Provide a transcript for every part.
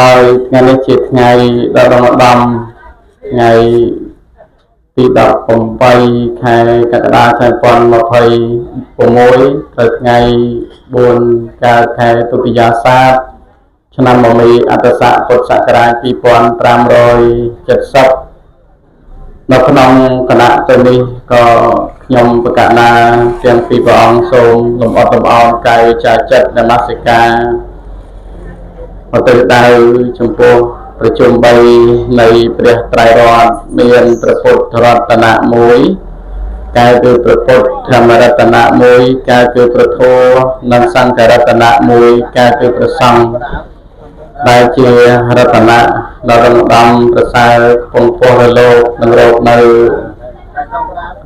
ដោយថ្ងៃនេះជាថ្ងៃដ៏រងដំថ្ងៃទី18ខែកក្កដាឆ្នាំ2026ត្រូវថ្ងៃ4កើតខែទុតិយាសាទឆ្នាំមមីអត្តស័កពុទ្ធសករាជ2570នៅក្នុងគណៈទៅនេះក៏ខ្ញុំបកណាទាំងពីរព្រះអង្គសូមលំអត់លំអោនកាយវិចាចិត្តនមស្ការប្រតិដៅចំពោះប្រជុំ3នៃព្រះត្រៃរតន៍មានព្រះពុទ្ធរតនៈ1កែគឺព្រះពុទ្ធធម្មរតនៈ1កែគឺព្រះធម៌និងសង្ឃរតនៈ1កែគឺព្រះសង្ឃដែលជារតនៈដ៏រឹងដំប្រសើរខ្ពង់ខ្ពស់លើលោកនិងរកនៅ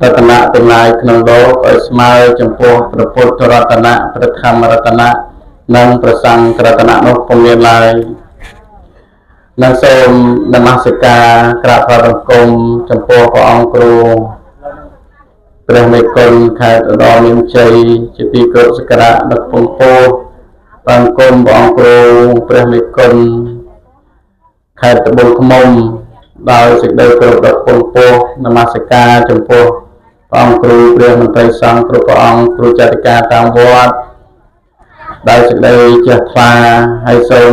រតនៈទាំងឡាយក្នុងលោកឲ្យស្មើចំពោះព្រះពុទ្ធរតនៈព្រះធម្មរតនៈនិងព្រះសង្ឃរតនៈនោះពុំមានឡើយនិងសូមនមស្ការក្រាបថ្វាយបង្គំចំពោះព្រះអង្គគ្រូព្រះមេគុណខេត្តឧត្តរមានជ័យជាទីគោរពសក្ការៈដ៏ខ្ពង់ខ្ពស់បង្គំព្រះអង្គគ្រូព្រះមេគុណខេត្តត្បូងឃ្មុំដោយសេចក្តីគោរពដ៏ខ្ពង់ខ្ពស់នមស្ការចំពោះព្រះអង្គគ្រូព្រះមន្ត្រីសង្ឃគ្រប់ព្រះអង្គគ្រូចារិកាតាមវត្តដោយសេចក្តីជ្រះថ្លាហើយសូម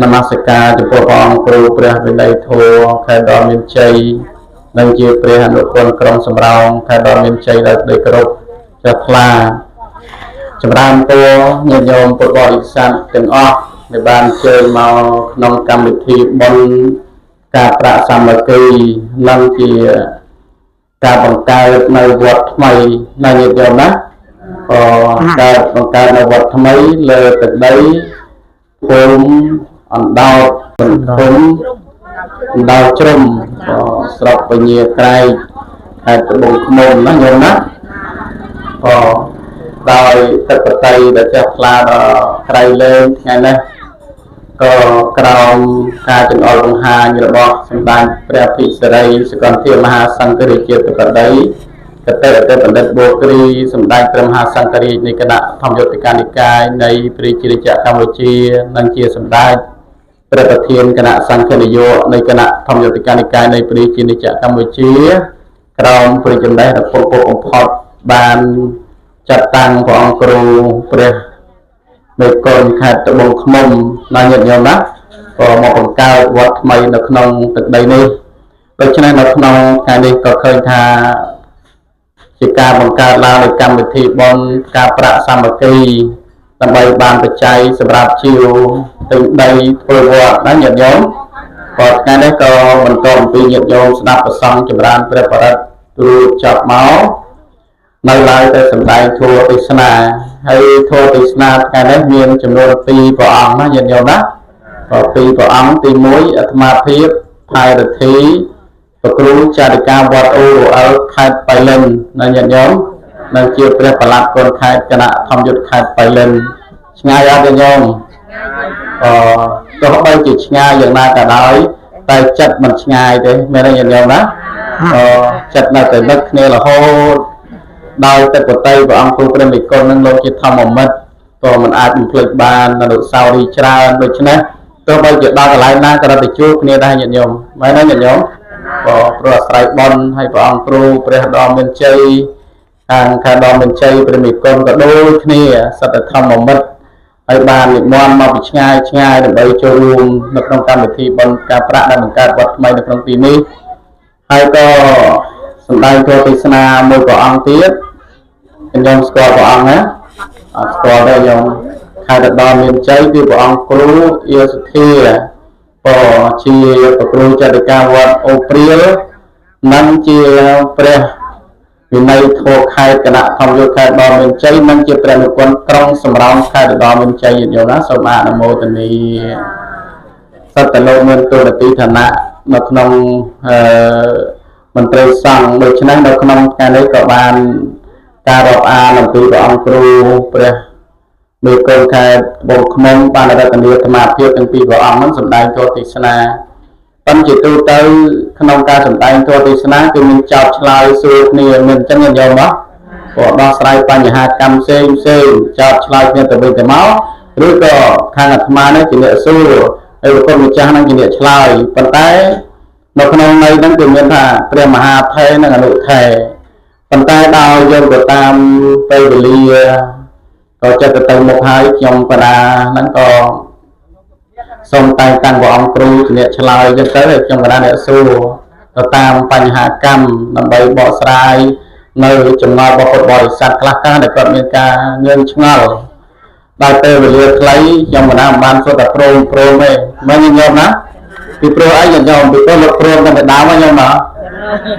នមស្ការចំពោះព្រះអង្គគ្រូព្រះវិន័យធម៌ខេត្តដ៏មានជ័យនិងជាព្រះអនុគុណក្រុងសំរោងខេត្តដ៏មានជ័យដោយសេចក្តីគោរពជ្រះថ្លាចម្រើនពរញាតិញោមពុទ្ធបរិស័ទទាំងអស់ដែលបានអញ្ជើញមកក្នុងកម្មវិធីបុណ្យការប្រាក់សាមគ្គីនិងជាការបង្កើតនៅវត្តថ្មីណាញាតិញោមណាក៏កើតបង្កើតនៅវត្តថ្មីលើទឹកដីភូមិអណ្ដោតភូមិអណ្ដោតជ្រុំក៏ស្រុកពញាក្រែកខេត្តត្បូងឃ្មុំណាញោមណាក៏ដោយទឹកបតីដែលចេះថ្លាដល់ក្រៃលែងថ្ងៃនេះក៏ក្រោមការចង្អុលបង្ហាញរបស់សម្ដេចព្រះភិសិរីសកលធាមហាសង្ឃរាជាធិបតីកតេអតិបណ្ឌិតបូគ្រីសម្ដេចព្រះមហាសង្ឃរាជនៃគណៈធម្មយុត្តិកានិកាយនៃព្រះរាជាណាចក្រកម្ពុជានិងជាសម្ដេចព្រះប្រធានគណៈសង្ឃនាយកនៃគណៈធម្មយុត្តិកានិកាយនៃព្រះរាជាណាចក្រកម្ពុជាក្រោមព្រះចំណេះដ៏ពពកបំផុតបានចាត់តាំងព្រះអង្គគ្រូព្រះមេគុណខេត្តត្បូងឃ្មុំណាញាតិញោមណាក៏មកបង្កើតវត្តថ្មីនៅក្នុងទឹកដីនេះដូច្នេះនៅក្នុងថ្ងៃនេះក៏ឃើញថាជាការបង្កើតឡើងនៃកម្មវិធីបុណ្យការប្រាក់សាមគ្គីដើម្បីបានបច្ច័យសម្រាប់ជាវទិញដីធ្វើវត្តណាញាតិញោមក៏ថ្ងៃនេះក៏បន្តអំពីញាតិញោមស្ដាប់ប្រសង់ចម្រើនព្រះបរិត្តរួចចប់មកនៅឡើយតែសម្ដែងធម៌ទេសនាហើយធម៌ទេសនាថ្ងៃនេះមានចំនួន2ព្រះអង្គណាញាតិញោមណាក៏2ព្រះអង្គទី1អាត្មាភាពផែរិទ្ធីព្រះគ្រូចារិកាវត្តអូរអិលខេត្តបៃលិនណាញាតិញោមនិងជាព្រះប្រឡាត់កូនខេត្តគណៈធម្មយុទ្ធខេត្តបៃលិនឆ្ងាយអត់ញាតិញោមអទោះបីជាឆ្ងាយយ៉ាងណាក៏ដោយតែចិត្តមិនឆ្ងាយទេមែនទេញាតិញោមណាអចិត្តនៅតែនឹកគ្នារហូតដោយទឹកបតីព្រះអង្គគ្រូព្រះមេគុណនឹងលោកជាធម្មមិត្តក៏មិនអាចបំភ្លេចបានអនុស្សាវរីយ៍ច្រើនដូច្នេះទោះបីជាដល់កន្លែងណាក៏រត់ទៅជួបគ្នាដែរញាតិញោមមែនទេញាតិញោមក៏ព្រោះអាស្រ័យបុណ្យហើយព្រះអង្គគ្រូព្រះដ៏មានជ័យខាងខាងដ៏មានជ័យព្រះមេគុណក៏ដូចគ្នាសត្វធម្មមិត្តហើយបាននិមន្តមកពីឆ្ងាយឆ្ងាយដើម្បីចូលរួមនៅក្នុងកម្មវិធីបុណ្យការប្រាក់ដែលបង្កើតវត្តថ្មីនៅក្នុងទីនេះហើយក៏សម្ដែងធម៌ទេសនាមួយព្រះអង្គទៀតខ្ញុំស្គាល់ព្រះអង្គណាអត់ស្គាល់ទេខ្ញុំខេត្តឧត្តរមានជ័យគឺព្រះអង្គគ្រូអៀសុធាក៏ជាព្រះគ្រូចរិកាវត្តអូព្រាលនិងជាព្រះវិន័យធម៌ខេត្តគណៈធម្មយុទ្ធខេត្តឧត្តរមានជ័យនិងជាព្រះនុគុណក្រុងសំរោងខេត្តឧត្តរមានជ័យញាតិញោមណាសូមអនុមោទនាសត្វតលោកមានទូរទីឋានៈនៅក្នុងអឺមន្ត្រីសង្ឃដូច្នេះនៅក្នុងថ្ងៃនេះក៏បានការរាប់អានអំពីព្រះអង្គគ្រូព្រះមេគុណខេត្តត្បូងឃ្មុំបានរតនាអាត្មាភាពទាំងពីរព្រះអង្គនឹងសម្ដែងធម៌ទេសនាប៉ុន្តែជាទូទៅក្នុងការសម្ដែងធម៌ទេសនាគឺមានចោតឆ្លើយសួរគ្នាមានអញ្ចឹងញាតិញោមមកក៏ដោះស្រាយបញ្ហាកម្មផ្សេងផ្សេងចោតឆ្លើយគ្នាទៅវិញទៅមកឬក៏ខាងអាត្មានេះជាអ្នកសួរ ហើយព្រះគុណម្ចាស់ហ្នឹងជាអ្នកឆ្លើយប៉ុន្តែនៅក្នុងន័យហ្នឹងគឺមានថាព្រះមហាថេរនិងអនុថេរប៉ុន្តែដោយយើងទៅតាមពេលវេលាក៏ចិត្តទៅមុខហើយខ្ញុំកណាហ្នឹងក៏សូមតែងតាំងព្រះអង្គគ្រូជាអ្នកឆ្លើយចឹងទៅហើយខ្ញុំកណាអ្នកសួរទៅតាមបញ្ហាកម្មដើម្បីបកស្រាយនៅចំណោទរបស់ពុទ្ធបរិស័ទខ្លះៗដែលគាត់មានការងឿងឆ្ងល់ដល់ពេលវេលាខ្លីខ្ញុំកណាមិនបានសួរតែព្រមព្រមទេមិនញញោមណាពីព្រោះអីញញោមពីព្រោះលោកព្រមតាំងពីដើមហ្នឹងញោមណា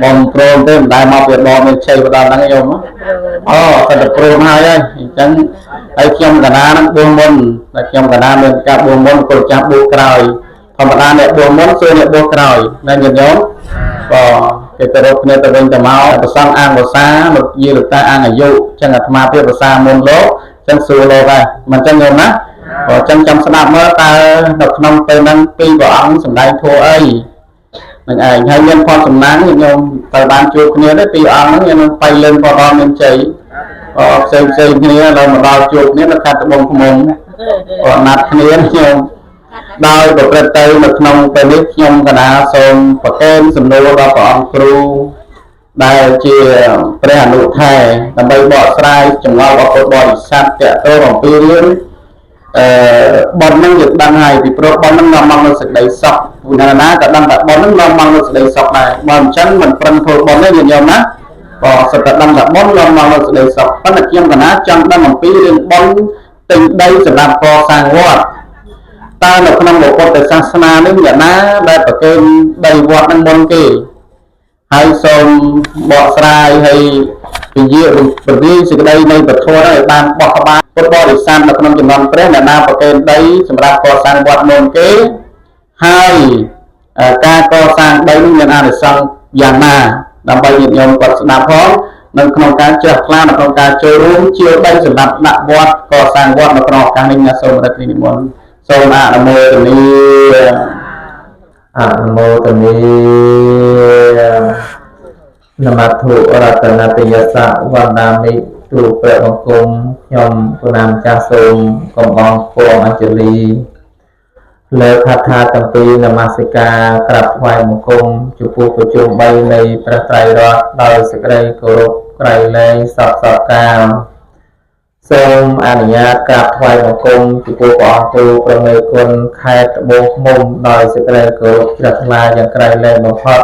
បងព្រមទេមិនដែលមកពីបងមានជ័យដល់ហ្នឹងញោមអូតែតែព្រមហើយហើយអញ្ចឹងហើយខ្ញុំកណាហ្នឹងបួសមុនតែខ្ញុំកណាមានការបួសមុនគុលចាស់បួសក្រោយធម្មតាអ្នកបួសមុនសួរអ្នកបួសក្រោយណាញញោមក៏គេទៅរកគ្នាទៅវិញទៅមកប្រសងអាងភាសាលោកយាយលោកតាអាងអាយុអញ្ចឹងអាត្មាភាពភាសាមុនលោកអញ្ចឹងសួរលោកហើយមិនអញ្ចឹងញោមណាអញ្ចឹងចាំស្ដាប់មើលតើនៅក្នុងពេលហ្នឹងពីរព្រះអង្គសម្ដែងធម៌អីនឹងឯងហើយមានផលសំណាងញោមទៅបានជួបគ្នាទេពីរអង្គហ្នឹងខ្ញុំបៃលឿនផងដល់មានជ័យអផ្សេងផ្សេងគ្នាដល់មកដល់ជួបគ្នានៅខេត្តត្បូងឃ្មុំអណាត់គ្នាញោមដោយប្រព្រឹត្តទៅនៅក្នុងពេលនេះខ្ញុំកណាសូមប្រកេនសំណួរដល់ព្រះអង្គគ្រូដែលជាព្រះអនុថែដើម្បីបកស្រាយចម្ងល់របស់ពុទ្ធបរិស័ទតកតងអំពីរឿងអឺប៉ុនហ្នឹងយើងដឹងហើយពីព្រោះប៉ុនហ្នឹងនាំមកនូវសេចក្តីសុខព្រោះណាណាក៏ដឹងថាប៉ុនហ្នឹងនាំមកនូវសេចក្តីសុខដែរបើមិនចឹងមិនប្រឹងធ្វើប៉ុនទេញាតិញោមណាក៏សិតតែដឹងថាប៉ុននាំមកនូវសេចក្តីសុខប៉ុន្តែខ្ញុំកណាចង់ដឹងអំពីរឿងប៉ុនទិញដីសម្រាប់កសាងវត្តតើនៅក្នុងពុទ្ធសាសនានេះអ្នកណាដែលប្រគេនដីវត្តហ្នឹងមុនគេហើយសូមបកស្រាយហើយពជាពរាយសេចក្តីនៃពធឲ្យបានបោះក្បាលពុទ្ធបរិស័ទនៅក្នុងចំណោមព្រះអ្នកណាប្រគេនដីសម្រាប់កសាងវត្តមុនគេហើយការកសាងដីនេះមានអានិសង្សយ៉ាងណាដើម្បីញាតិញោមគាត់ស្ដាប់ផងនៅក្នុងការជ្រះថ្លានៅក្នុងការចូលរួមជាដីសម្រាប់ដាក់វត្តកសាងវត្តនៅក្នុងឱកាសនេះសូមរដ្ឋនិមន្តសូមអនុមោទនា អនុមោទនានមត្ថុរតនតយសៈវណ្ដាមិទូព្រះបង្គំខ្ញុំគុណាម្ចាស់សូមកំបងពងអញ្ជលីលើខាថាទាំងពីរនមស្ការក្រាបថ្វាយបង្គំចំពោះប្រជុំ3នៃព្រះត្រៃរតន៍ដោយសេចក្តីគោរពក្រៃលែងសពសពកាលសូមអនុញ្ញាតក្រាបថ្វាយបង្គំចំពោះព្រះអង្គគ្រូប្រមេគុណខេត្តត្បូងឃ្មុំដោយសេចក្តីគោរពជ្រះថ្លាយ៉ាងក្រៃលែងបំផុត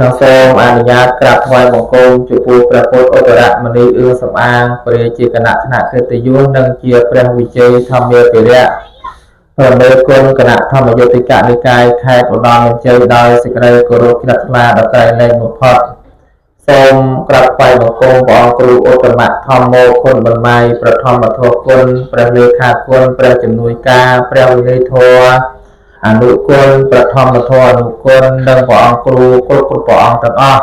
និងសូមអនុញ្ញាតក្រាបថ្វាយបង្គំចំពោះព្រះពុទ្ធឧត្តរមនីអឿសំអាងព្រះជាគណៈថ្នាក់កិត្តិយសនិងជាព្រះវិជ័យធម្មាភិរៈប្រមេគុណគណៈធម្មយុតិកនិកាយខេត្តឧត្តរមានជ័យដោយសេចក្តីគោរពជ្រះថ្លាដល់ក្រៃលែងបំផុតសូមក្រាបថ្វាយបង្គំព្រះអង្គគ្រូឧត្តមធម្មោគុណបន្មៃប្រធមធគុណព្រះលេខាគុណព្រះជំនួយការព្រះវិន័យធម៌អនុគុណប្រធមធម៌អនុគុណនិងព្រះអង្គគ្រូគ្រប់គ្រប់ព្រះអង្គទាំងអស់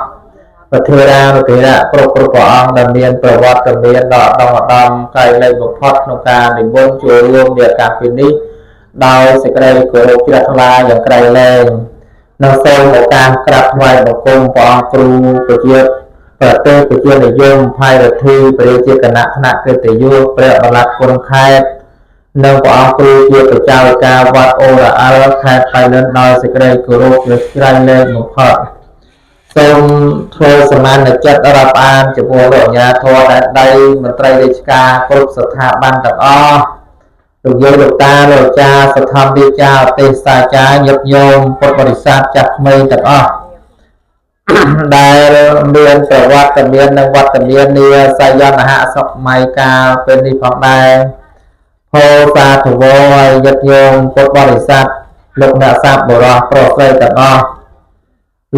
ប្រធារានុធិរៈគ្រប់គ្រប់ព្រះអង្គដែលមានប្រវត្តិមានដ៏ឧត្តមឧត្តមក្រៃលែងបំផុតក្នុងការនិមន្តចូលរួមនាឱកាសពេលនេះដោយសេចក្តីគោរពជ្រះថ្លាយ៉ាងក្រៃលែងនិងសូមឱកាសក្រាបថ្វាយបង្គំព្រះអង្គគ្រូប្រជាប្រទេសប្រជានិយមផៃរដ្ឋីព្រះជាគណៈថ្នាក់កិត្តិយសព្រះបល័កគុណខេត្តនិងព្រះអង្គគ្រូជាព្រះចៅអធិការវត្តអូរ៉ាអល់ខេត្តបៃលិនដោយសេចក្តីគោរពជ្រះជ្រែងលែងបំផុតសូមធ្វើសមានចិត្តរាប់អានចំពោះលោកអាជ្ញាធរដែនដីមន្ត្រីរាជការគ្រប់ស្ថាប័នទាំងអស់លោកយាយលោកតាលោកអាចារ្យសធម្មវិចារទេសសាចារញាតិញោមពុទ្ធបរិស័ទចាស់ក្មេងទាំងអស់ដែលមានប្រវត្តិមាននិងវត្តមាននាសយនហសម័យកាលពេលនេះផងដែរផោសាធវឲ្យញាតិញោមពុទ្ធបរិស័ទលោកអ្នកសាពបុរសប្រុសស្រីទាំងអស់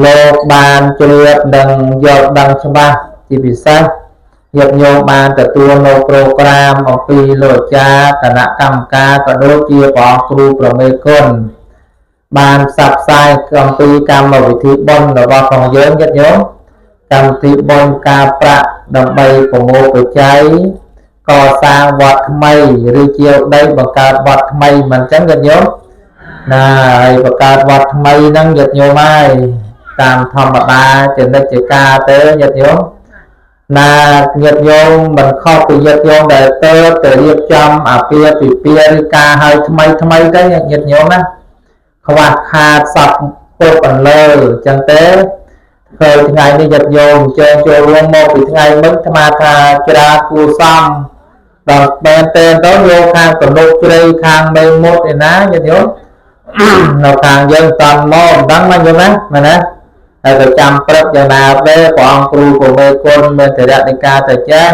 លោកបានជ្រាបនិងយល់ដឹងច្បាស់ជាពិសេសញាតិញោមបានទទួលនៅប្រូក្រាមអំពីលោកអាចារ្យគណៈកម្មការក៏ដូចជាព្រះអង្គគ្រូប្រមេគុណបានផ្សព្វផ្សាយអំពីកម្មវិធីបុណ្យរបស់ផងយើងញាតិញោមកម្មវិធីបុណ្យការប្រាក់ដើម្បីប្រមូលបច្ច័យកសាងវត្តថ្មីឬជាដីបង្កើតវត្តថ្មីមិនចឹងញាតិញោមណាហើយបង្កើតវត្តថ្មីហ្នឹងញាតិញោមហើយតាមធម្មតាចនិច្ចការទេញាតិញោមណាញាតិញោមមិនខុសពីញាតិញោមដែលទៅរៀបចំអាពាហ៍ពិពាហ៍ឬការឲ្យថ្មីថ្មីទៅញាតិញោមណា ខ្វះខាតសពគ្រប់អន្លើអញ្ចឹងទេឃើញថ្ងៃនេះញាតិញោមអញ្ជើញចូលរួមមកពីថ្ងៃមិញអាត្មាថាច្រើនគួរសមដល់មែនទេទៅយកខាងទំនុកជ្រៃខាងមេមុតឯណាញាតិញោមនៅខាងយើងតាមមកមិនដឹងណាញោមណាមែនណាហើយក៏ចាំព្រឹកយ៉ាងណាទេព្រះអង្គគ្រូក៏មេគុណមានធរណិកាទៅចេះ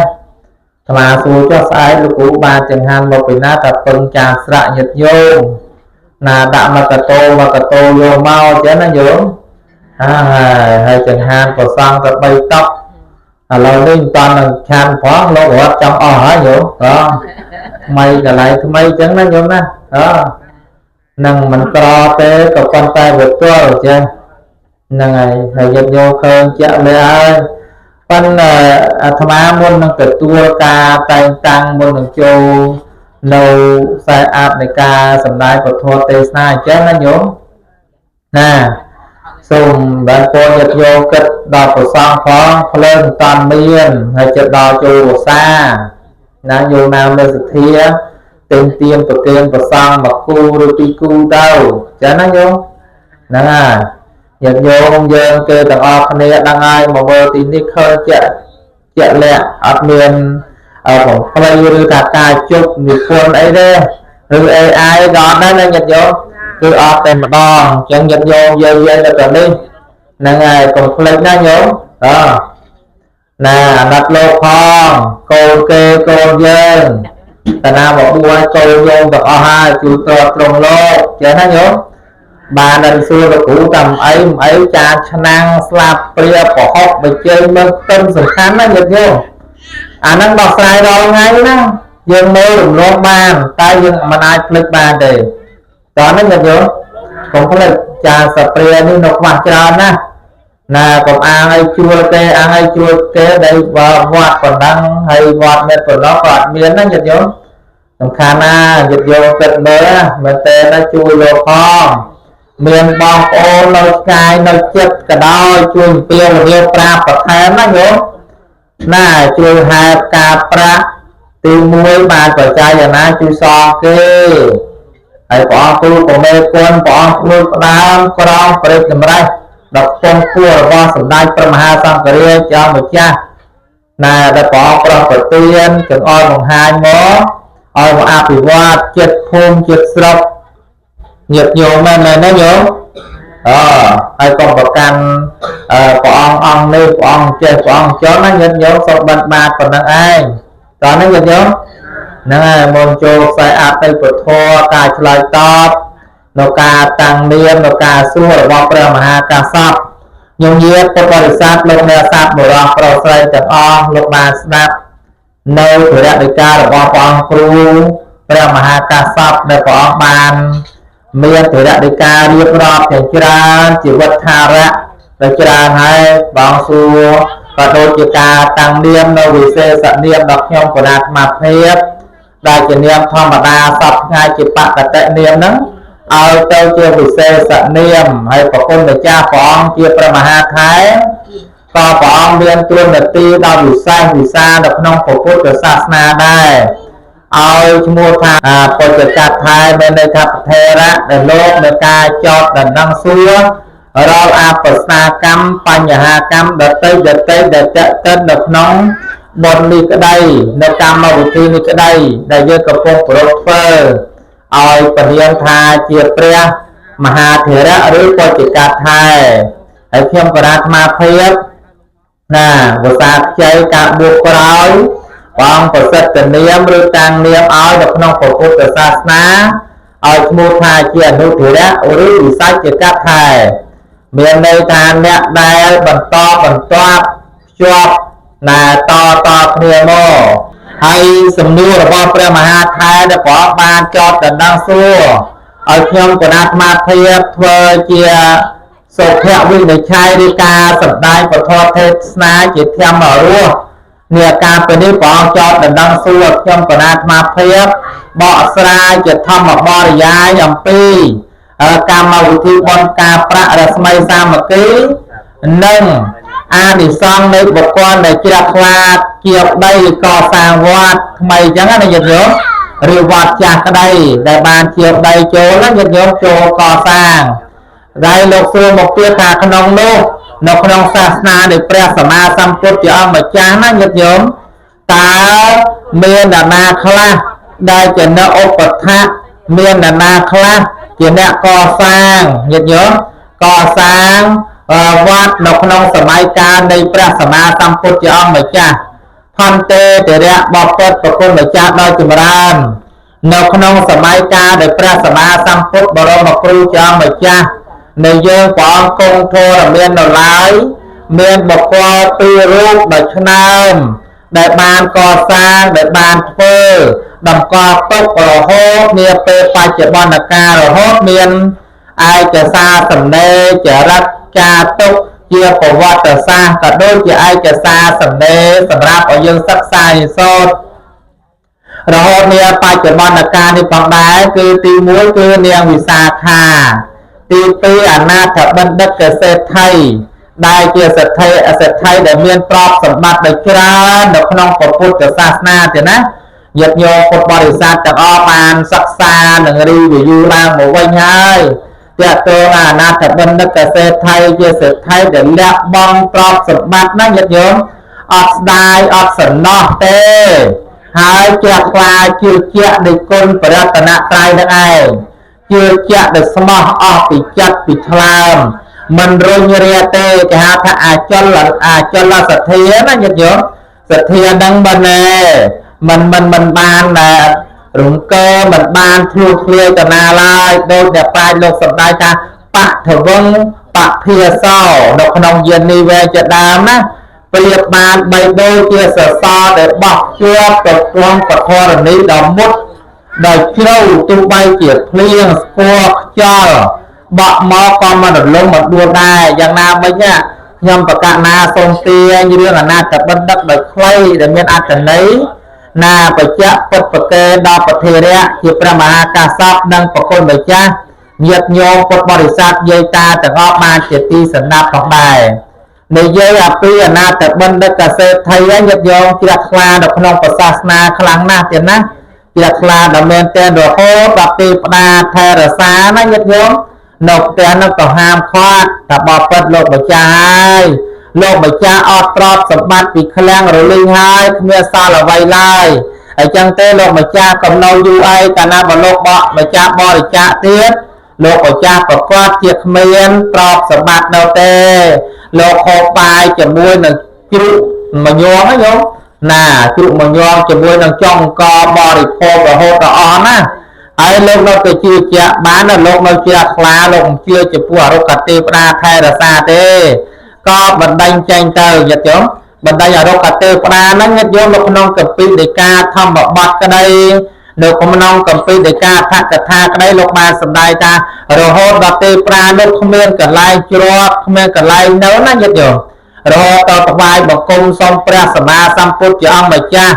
អាត្មាសួរចុះស្អែកលោកគ្រូបានចង្ហាន់មកពីណាថាពឹងចានស្រាក់ញាតិញោមណាដាក់មកកតោមកកតោយកមកចឹងណាញោមហើយហើយចង្ហាន់ប្រសងទៅ3តុកឥឡូវនេះមិនតាន់នឹងឆាន់ផងលោករត់ចង់អស់ហើយញោមអថ្មីកន្លែងថ្មីចឹងណាញោមណាអនឹងមិនក្រទេក៏ប៉ុន្តែវាទល់ចឹងហ្នឹងហើយហើយញាតិញោមឃើញជាក់លាក់ហើយប៉ុន្តែអាត្មាមុននឹងទទួលការតែងតាំងមុននឹងចូលនៅខ្សែអាតនៃការសម្ដែងពធទេសនាអញ្ចឹងណាញោមណាសូមបានពរញាតិញោមគិតដល់ប្រសងផងភ្លើងមិនតាន់មានហើយចិត្តដល់ចូលវស្សាណាញោមណាមានសទ្ធាទិញទៀនប្រគេនប្រសងមកគូឬពីរគូទៅចឹងណាញោមហ្នឹងហើយញាតិញោមយើងគេទាំងអស់គ្នាដឹងហើយមកមើលទីនេះឃើញជាក់ជាក់លាក់អត់មានបំភ្លៃឬថាការជប់និពន្ធអីទេឬ AI ក៏អត់ដែរណាញាតិញោមគឺអត់តែម្ដងអញ្ចឹងញាតិញោមយើងយើងទៅតែនេះហ្នឹងហើយកុំភ្លេចណាញោមអណាអាណិតលោកផងកូនគេកូនយើងតាណាមកបួសកូនញោមទាំងអស់ហើយជួយទ្រទ្រង់លោកចេះណាញោមបានដល់សួរលោកគ្រូតាមអីមិនអីចានឆ្នាំងស្លាបព្រាប្រហុកបជ័យមើលខ្ទឹមសំខាន់ណាញាតិញោមអាហ្នឹងដោះស្រាយរាល់ថ្ងៃណាយើងមើលរំលងបានតែយើងមិនអាចភ្លេចបានទេតោះហ្នឹងញាតិញោមកុំភ្លេចចានស្លាបព្រានេះនៅខ្វះច្រើនណាស់ណាកុំអាងឲ្យជួលគេអាងឲ្យជួលគេដែលវត្តប៉ុណ្ណឹងហើយវត្តមានប៉ុណ្ណោះក៏អត់មានណាញាតិញោមសំខាន់ណាញាតិញោមគិតមើលមែនតើណាជួយលោកផងមានបងប្អូននៅឆ្ងាយនៅចិត្តក៏ដោយជួយអំពាវនាវប្រាប់បន្ថែមណាញោមណាជួយហែបការប្រាក់ទី1បានបច្ច័យយ៉ាងណាជួយសងគេហើយព្រះអង្គគ្រូក៏មេគុណព្រះអង្គខ្លួនផ្ដើមក្រងព្រះរាជតម្រិះដល់ពងពោះរបស់សម្ដេចព្រះមហាសង្ឃរាជចៅម្ចាស់ណាដែលព្រះអង្គប្រោះប្រទានចង្អុលបង្ហាញមកឲ្យមកអភិវឌ្ឍចិត្តភូមិចិត្តស្រុកញាតិញោមមែនមែនណាញោមអហើយកុំប្រកាន់ព្រះអង្គអង្គនេះព្រះអង្គចេះព្រះអង្គចន់ណាញាតិញោមសូមបិណ្ឌបាតប៉ុណ្ណឹងឯងតោះណាញាតិញោមហ្នឹងហើយមុនចូលខ្សែអតិពធការឆ្លើយតបនៅការតាំងនាមនៅការសួររបស់ព្រះមហាកាសពញោមញាតិពុទ្ធបរិស័ទលោកអ្នកសាស្ត្របុរសប្រុសស្រីទាំងអស់លោកបានស្ដាប់នៅព្រះដីការបស់ព្រះអង្គគ្រូព្រះមហាកាសពដែលព្រះអង្គបានមានធរដីការៀបរាប់យ៉ាងច្រើនជីវិតថារៈដែលច្រើនហើយបងសួរក៏ដូចជាការតាំងនាមនៅវិសេសនាមដល់ខ្ញុំកណាអាត្មាភាពដែលជានាមធម្មតាសពថ្ងៃជាបកតិនាមហ្នឹងឲ្យទៅជាវិសេសនាមហើយប្រគុណម្ចាស់ព្រះអង្គជាព្រះមហាថែក៏ព្រះអង្គមានតួនាទីដល់វិសេសវិសាលនៅក្នុងព្រះពុទ្ធសាសនាដែរឲ្យឈ្មោះថាពុទ្ធចក្រថែមានន័យថាប្រធេរៈដែលលោកនៅការចោតដណ្ដឹងសួររាល់អបស្នាកម្មបញ្ហាកម្មដតីដតីដែលតេតិននៅក្នុងបុណ្យនេះក្តីនៅកម្មវិធីនេះក្តីដែលយើងកំពុងប្រព្រឹត្តធ្វើឲ្យពនាមថាជាព្រះមហាធរៈឬពុទ្ធចក្រថែហើយខ្ញុំបរាអាត្មាភាពណាវសាខ្ចីការបួសក្រោយព្រះអង្គប្រសិទ្ធនាមឬតាំងនាមឲ្យនៅក្នុងព្រះពុទ្ធសាសនាឲ្យឈ្មោះថាជាអនុធរៈឬវិសាចកថែមានន័យថាអ្នកដែលបន្តបន្ទាប់ភ្ជាប់ណាតតគ្នាមកហើយសំណួររបស់ព្រះមហាថែដែលព្រះអង្គបានចោទដណ្ដឹងសួរឲ្យខ្ញុំគណៈអាត្មាភាពធ្វើជាសុភវិនិច្ឆ័យឬការសម្ដែងពធទេសនាជាធម្មរសនាការពេលនេះព្រះអង្គចោទដណ្ដឹងសួរខ្ញុំគណៈអាត្មាភាពបកស្រាយជាធម្មបរិយាយអំពីកម្មវិធីបុណ្យការប្រាក់រស្មីសាមគ្គីនិងអានិសង្សនៃបុគ្គលដែលជ្រះថ្លាជាប្តីកសាងវត្តថ្មីអញ្ចឹងណាញាតិញោម ឬវត្តចាស់ក្តីដែលបានជាដីចូលណាញាតិញោមចូលកសាងហើយលោកសួរមកទៀតថាក្នុងនោះនៅក្នុងសាសនានៃព្រះសម្មាសម្ពុទ្ធជាអង្គម្ចាស់ណាញាតិញោមតើមាននរណាខ្លះដែលជាអ្នកឧបថាមាននរណាខ្លះជាអ្នកកសាងញាតិញោមកសាងវត្តនៅក្នុងសម័យកាលនៃព្រះសម្មាសម្ពុទ្ធជាអង្គម្ចាស់ផន្តេទរៈបពុតប្រគុណម្ចាស់ដ៏ចម្រើននៅក្នុងសម័យកាលដែលព្រះសម្មាសម្ពុទ្ធបរមគ្រូជាអង្គម្ចាស់នៃយើងព្រះអង្គគង់ធរមាននៅឡើយមានបុគ្គលពីររូបដ៏ឆ្នើមដែលបានកសាងដែលបានធ្វើតម្កល់ទុករហូតនាពេលបច្ចុប្បន្នកាលរហូតមានឯកសារសំណេរចរិតចាទុកជាប្រវត្តិសាស្ត្រក៏ដូចជាឯកសារសំណេរសម្រាប់ឲ្យយើងសិក្សារៀនសូត្ររហូតនាបច្ចុប្បន្នកាលនេះផងដែរគឺទី1គឺនាងវិសាខាទី2អនាថបណ្ឌិតកសេដ្ឋីដែលជាសេដ្ឋីអសេដ្ឋីដែលមានទ្រព្យសម្បត្តិដ៏ច្រើននៅក្នុងព្រះពុទ្ធសាសនាទេណាញាតិញោមពុទ្ធបរិស័ទទាំងអស់បានសិក្សានិង review ឡើងមកវិញហើយទាក់ទងអនាថបណ្ឌិតកសេដ្ឋីជាសេដ្ឋីដែលលះបង់ទ្រព្យសម្បត្តិណាញាតិញោមអត់ស្ដាយអត់សំណោះទេហើយជ្រះថ្លាជឿជាក់នៃគុណព្រះរតនត្រ័យនឹងឯងជឿជាក់ដោយស្មោះអស់ពីចិត្តពីថ្លើមមិនរុញរាទេគេហៅថាអចលអចលសទ្ធាណាញាតិញោមសទ្ធានឹងមិនណែមិនមិនមិនបានដែលរង្គើមិនបានធ្លុះធ្លាយតាណាឡើយដោយអ្នកប្រាជ្ញលោកសម្ដែងថាបថវងបភាសោនៅក្នុងយាននេះវែជាដើមណាប្រៀបបានបីដូចជាសសរដែលបោះជាប់ទៅក្នុងពធរណីដ៏មុតដោយជ្រៅទោះបីជាភ្លៀងស្គាល់ខ្យល់បក់មកក៏មិនរលំមិនដួលដែរយ៉ាងណាមិញខ្ញុំប្រកាសណាសូមទាញរឿងអនាថបណ្ឌិតដោយខ្លីដែលមានអត្ថន័យណាបច្ចៈពុទ្ធប្រកេដល់ប្រធេរៈជាព្រះមហាកាសពនិងប្រគុណម្ចាស់ញាតិញោមពុទ្ធបរិស័ទយាយតាទាំងអស់បានជាទីសំណាប់ផងដែរនិយាយអំពីអនាថបណ្ឌិតកសេដ្ឋីញាតិញោមជ្រះថ្លានៅក្នុងព្រះសាសនាខ្លាំងណាស់ទៀតណាជ្រះថ្លាដល់មែនទែនរហូតដល់ទេពតាថែរសាណាញាតិញោមនៅផ្ទះនោះក៏ហាមឃាត់ថាបបិទ្ធលោកម្ចាស់ហើយលោកម្ចាស់អត់ទ្រព្យសម្បត្តិពីឃ្លាំងរលីងហើយគ្មានសល់អ្វីឡើយអញ្ចឹងទេលោកម្ចាស់កំណៅយូរអីកាលណាបើលោកបកម្ចាស់បរិច្ចាគទៀតលោកម្ចាស់ប្រកាសជាគ្មានទ្រព្យសម្បត្តិនៅទេលោកហូបបាយជាមួយនឹងជ្រូកមួយញងណាញោមណាជ្រូកមួយញងជាមួយនឹងចុងកបរិភោគរហូតដល់អស់ណាហើយលោកនៅតែជឿជាក់បានណាលោកនៅជ្រះថ្លាលោកមិនជឿចំពោះអរុក្ខទេវតាថែរក្សាទេក៏បណ្ដេញចេញទៅញាតិញោមបណ្ដេញអរុក្ខទេវតាហ្នឹងញាតិញោមនៅក្នុងគម្ពីរដីកាធម្មបទក្តីនៅក្នុងគម្ពីរដីកាថកថាក្តីលោកបានសម្ដែងថារហូតដល់ទេប្រាលោកគ្មានកន្លែងជ្រកគ្មានកន្លែងនៅណាញាតិញោមរហូតដល់ថ្វាយបង្គំសូមព្រះសម្មាសម្ពុទ្ធជាអង្គម្ចាស់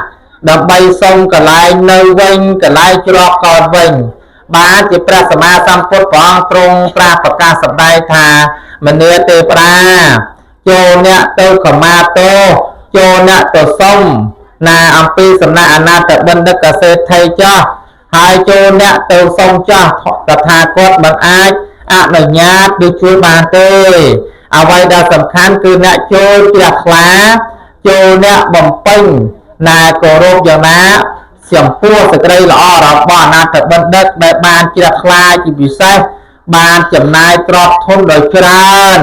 ដើម្បីសុំកន្លែងនៅវិញកន្លែងជ្រកកោនវិញបាទជាព្រះសម្មាសម្ពុទ្ធព្រះអង្គទ្រង់ត្រាស់ប្រកាសសម្ដែងថាមនាទេប្រាចូលអ្នកទៅខមាទោសចូលអ្នកទៅសុំណាអំពីសំណាក់អនាថបណ្ឌិតកសេដ្ឋីចោះហើយចូលអ្នកទៅសុំចោះតថាគតមិនអាចអនុញ្ញាតឬជួយបានទេអ្វីដែលសំខាន់គឺអ្នកចូលជ្រះថ្លាចូលអ្នកបំពេញណាគោរពយ៉ាងណាចំពោះសេចក្តីល្អរបស់អនាថបណ្ឌិតដែលបានជ្រះថ្លាជាពិសេសបានចំណាយទ្រព្យធនដ៏ច្រើន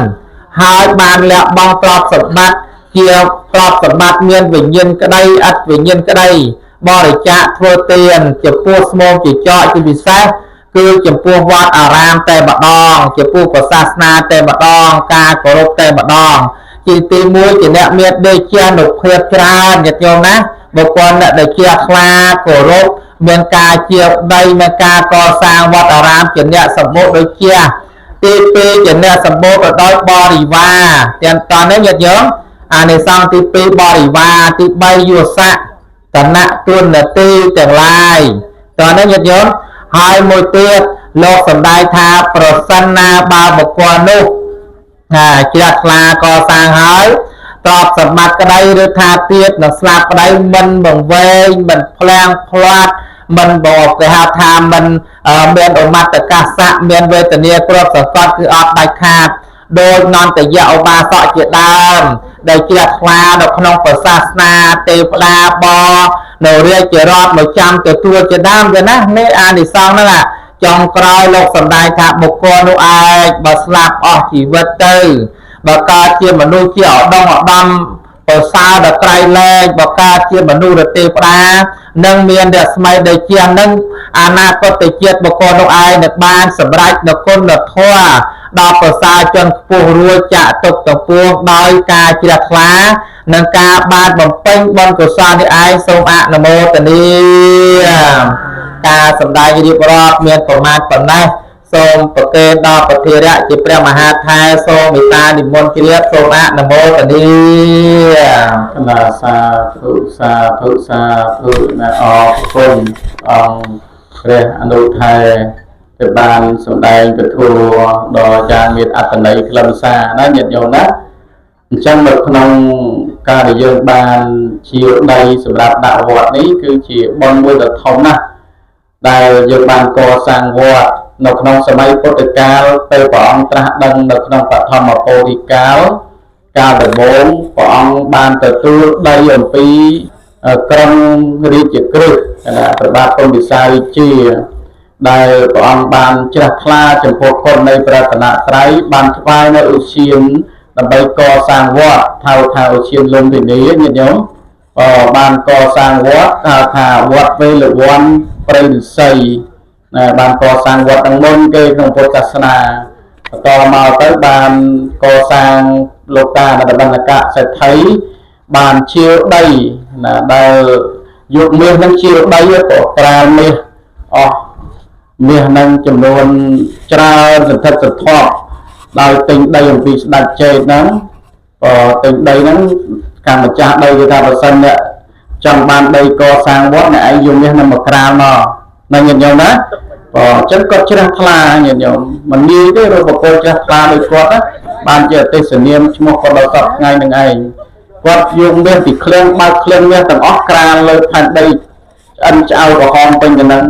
ហើយបានលះបង់ទ្រព្យសម្បត្តិជាទ្រព្យសម្បត្តិមានវិញ្ញាណក្តីអត់វិញ្ញាណក្តីបរិច្ចាគធ្វើទានចំពោះស្មោងជាចកជាពិសេសគឺចំពោះវត្តអារាមតែម្ដងចំពោះព្រះសាសនាតែម្ដងការគោរពតែម្ដងជាទីមួយជាអ្នកមានដេជានុភាពច្រើនញាតិញោមណាបុគ្គលអ្នកដែលជាខ្លាគោរពមានការជាដីមានការកសាងវត្តអារាមជាអ្នកសម្បូរដូចជាទី2ជាអ្នកសម្បូរទៅដោយបរិវារទាំងតនេះញាតិញោមអានិសង្សទី2បរិវារទី3យុស័កតនៈទុនទីទាំងឡាយតនេះញាតិញោមហើយមួយទៀតលោកសម្ដែងថាប្រសិនណាបើបុគ្គលនោះជ្រះថ្លាកសាងហើយទ្រព្យសម្បត្តិក្តីឬថាទៀតនឹងស្លាប់ក្តីមិនបង្វែងមិនភ្លាំងផ្លាត់ មិនបកគេហៅថាមិនមានឧមត្តកាសៈមានវេទនាគ្របសង្កត់គឺអត់ដាច់ខាតដោយនន្តយៈឧបាសកជាដើមដែលជ្រះថ្លានៅក្នុងព្រះសាសនាទេវតាបនៅរាជរដ្ឋមកចាំទទួលជាដើមទៅណានេះអានិសង្សហ្នឹងចុងក្រោយលោកសម្ដែងថាបុគ្គលនោះឯងបើស្លាប់អស់ជីវិតទៅបើកើតជាមនុស្សជាឧត្តមឧត្តមប្រសើរដល់ក្រៃលែងបើកើតជាមនុស្សឬទេវតានឹងមានរស្មីដូចជានឹងអនាគតជាតិបុគ្គលនោះឯងនឹងបានសម្រេចនូវគុណធម៌ដល់ប្រសើរជនខ្ពស់រួចចាក់ទុកទាំងពួងដោយការជ្រះថ្លានិងការបានបំពេញបុណ្យកុសលនេះឯងសូមអនុមោទនាការសម្ដែងរៀបរាប់មានប្រមាណប៉ុណ្ណេះសូមប្រគេនដល់ប្រធារៈជាព្រះមហាថែសូមមេត្តានិមន្តជ្រាបសូមអនុមោទនា កណាសាធុសាធុសាធុណាអរគុណអង្គព្រះអនុថែដែលបានសម្ដែងពធដល់យ៉ាងមានអត្ថន័យខ្លឹមសារណាញាតិញោមណាអញ្ចឹងនៅក្នុងការដែលយើងបានជាដីសម្រាប់ដាក់វត្តនេះគឺជាបុណ្យមួយដ៏ធំណាស់ដែលយើងបានកសាងវត្តនៅក្នុងសម័យពុទ្ធកាលពេលព្រះអង្គត្រាស់ដឹងនៅក្នុងបឋមពោធិកាលកាលដំបូងព្រះអង្គបានទទួលដីអំពីក្រុងរាជក្រឹសគណៈព្រះបាទពុំវិសារាជាដែលព្រះអង្គបានជ្រះថ្លាចំពោះគុណនៃព្រះរតនត្រ័យបានថ្វាយនៅឧទ្យានដើម្បីកសាងវត្តហៅថាឧទ្យានលុំពិនីញាតិញោមបានកសាងវត្តហៅថាវត្តវេលវ័នព្រៃឫស្សីបានកសាងវត្តទាំងមុនគេក្នុងពុទ្ធសាសនាបន្តមកទៅបានកសាងលោកតានបណ្ឌកសេដ្ឋីបានជាវដីណាដែលយកមាសនឹងជាវដីក៏ក្រាលមាសអស់មាសនឹងចំនួនច្រើនសន្ធឹកសន្ធាប់ដោយទិញដីអំពីស្ដេចចេតហ្នឹងក៏ទិញដីហ្នឹងខាងម្ចាស់ដីគេថាបើសិនអ្នកចង់បានដីកសាងវត្តអ្នកឯងយកមាសនឹងមកក្រាលមកណាញាតិញោមណាបើអញ្ចឹងគាត់ជ្រះថ្លាញាតិញោមមិនងាយទេរកបុគ្គលជ្រះថ្លាដូចគាត់ណាបានជាអទេសនាមឈ្មោះគាត់ដល់សពថ្ងៃនឹងឯងគាត់យកមាសពីឃ្លាំងបើកឃ្លាំងមាសទាំងអស់ក្រាលលើផែនដីឆ្អិនឆ្អៅក្រហមពេញទៅនឹង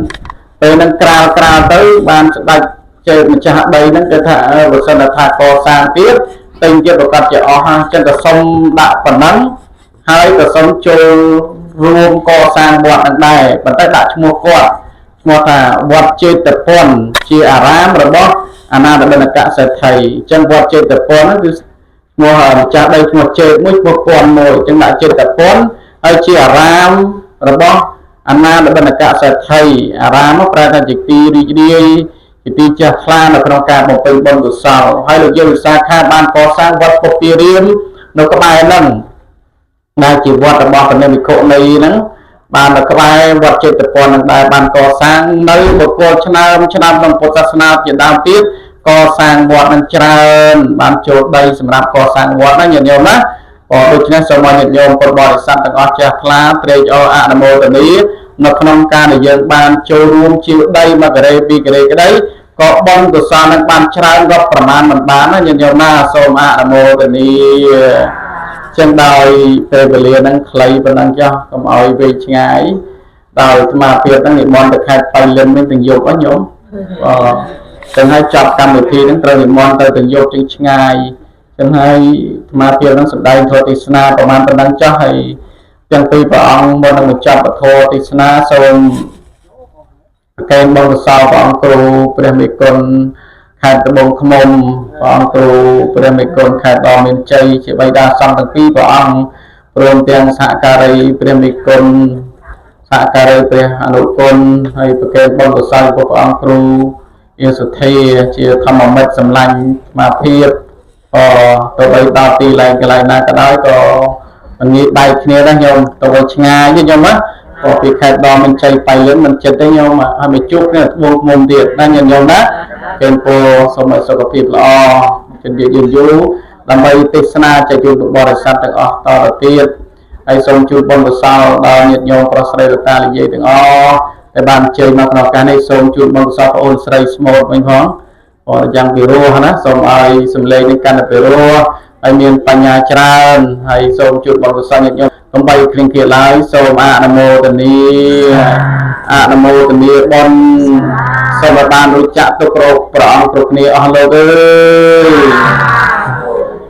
ពេលហ្នឹងក្រាលក្រាលទៅបានស្ដេចចេតម្ចាស់ដីហ្នឹងគេថាបើសិនថាកសាងទៀតទិញទៀតប្រកាសជាអស់ហើយចឹងក៏សុំដាក់ប៉ុណ្ណឹងហើយក៏សុំចូលរួមកសាងវត្តហ្នឹងដែរប៉ុន្តែដាក់ឈ្មោះគាត់ឈ្មោះថាវត្តចេតពន្ធជាអារាមរបស់អនាថបណ្ឌកសេដ្ឋីអញ្ចឹងវត្តចេតពន្ធហ្នឹងគឺឈ្មោះម្ចាស់ដីឈ្មោះចេតមួយឈ្មោះពន្ធមួយអញ្ចឹងដាក់ចេតពន្ធហើយជាអារាមរបស់អនាថបណ្ឌកសេដ្ឋីអារាមនោះប្រែថាជាទីរីករាយជាទីចេះថ្លានៅក្នុងការបំពេញបុណ្យកុសលហើយលោកយាយវិសាខាបានកសាងវត្តពុទ្ធិរាមនៅក្បែរហ្នឹងដែលជាវត្តរបស់ព្រះនិខុនីហ្នឹងបាននៅក្បែរវត្តចេតពន្ធនឹងដែរបានកសាងនៅបុគ្គលឆ្នើមឆ្នើមក្នុងពុទ្ធសាសនាជាដើមទៀតកសាងវត្តនឹងច្រើនបានចូលដីសម្រាប់កសាងវត្តណាញាតិញោមណាក៏ដូច្នេះសូមឲ្យញាតិញោមពុទ្ធបរិស័ទទាំងអស់ចេះថ្លាត្រេកអរអនុមោទនានៅក្នុងការដែលយើងបានចូលរួមជាដីមួយការ៉េពីរការ៉េក្តីក៏បុណ្យកុសលនឹងបានច្រើនក៏ប្រមាណមិនបានណាញាតិញោមណាសូមអនុមោទនាចឹងដោយពេលវេលាហ្នឹងខ្លីប៉ុណ្ណឹងចុះកុំឲ្យវែងឆ្ងាយដោយអាត្មាភាពហ្នឹងនិមន្តទៅខេត្តបៃលិនវិញទាំងយប់ហ៎ញោមអចឹងហើយចប់កម្មវិធីហ្នឹងត្រូវនិមន្តទៅទាំងយប់ចឹងឆ្ងាយចឹងហើយអាត្មាភាពហ្នឹងសម្ដែងធម៌ទេសនាប្រមាណប៉ុណ្ណឹងចុះហើយទាំងពីរព្រះអង្គមុននឹងបញ្ចប់ធម៌ទេសនាសូមប្រគេនបុណ្យកុសលព្រះអង្គគ្រូព្រះមេគុណខេត្តត្បូងឃ្មុំព្រះអង្គគ្រូព្រះមេគុណខេត្តដ៏មានជ័យជាបិតាសង្ឃទាំងពីរព្រះអង្គព្រមទាំងសហការីព្រះមេគុណសហការីព្រះអនុគុណហើយប្រគេនបុណ្យកុសលព្រះអង្គគ្រូយាសុធាជាធម្មមិត្តសម្លាញ់ស្មាភាពក៏ទៅបីដល់ទីឡែងកន្លែងណាក៏ដោយក៏មិនងាយបែកគ្នាដែរញោមទៅឲ្យឆ្ងាយទេញោមណាក៏ពីខេត្តដ៏មានជ័យបៃលិនមិនចិត្តទេញោមហើយមកជួបគ្នាត្បូងឃ្មុំទៀតណាញោមណាកេនពោសូមឲ្យសុខភាពល្អជំរាបយឺនយូរដើម្បីទេសនាចែកជូនបរិស័ទទាំងអស់តទៅទៀតហើយសូមជូនបុណ្យកុសលដល់ញាតិញោមប្រុសស្រីលោកតាលោកយាយទាំងអស់ដែលបានអញ្ជើញមកក្នុងឱកាសនេះសូមជូនបុណ្យកុសលប្អូនស្រីស្មូតវិញផងព្រោះយ៉ាងពីរោះណាសូមឲ្យសម្លេងនេះកាន់តែពីរោះហើយមានបញ្ញាច្រើនហើយសូមជូនបុណ្យកុសលញាតិញោមកុំបីគ្លៀងគ្លាឡើយសូមអនុមោទនា អនុមោទនាបុណ្យសូមឲ្យបានรู้ចាក់ទុករោគព្រះអង្គគ្រប់គ្នាអស់លោកអើយ។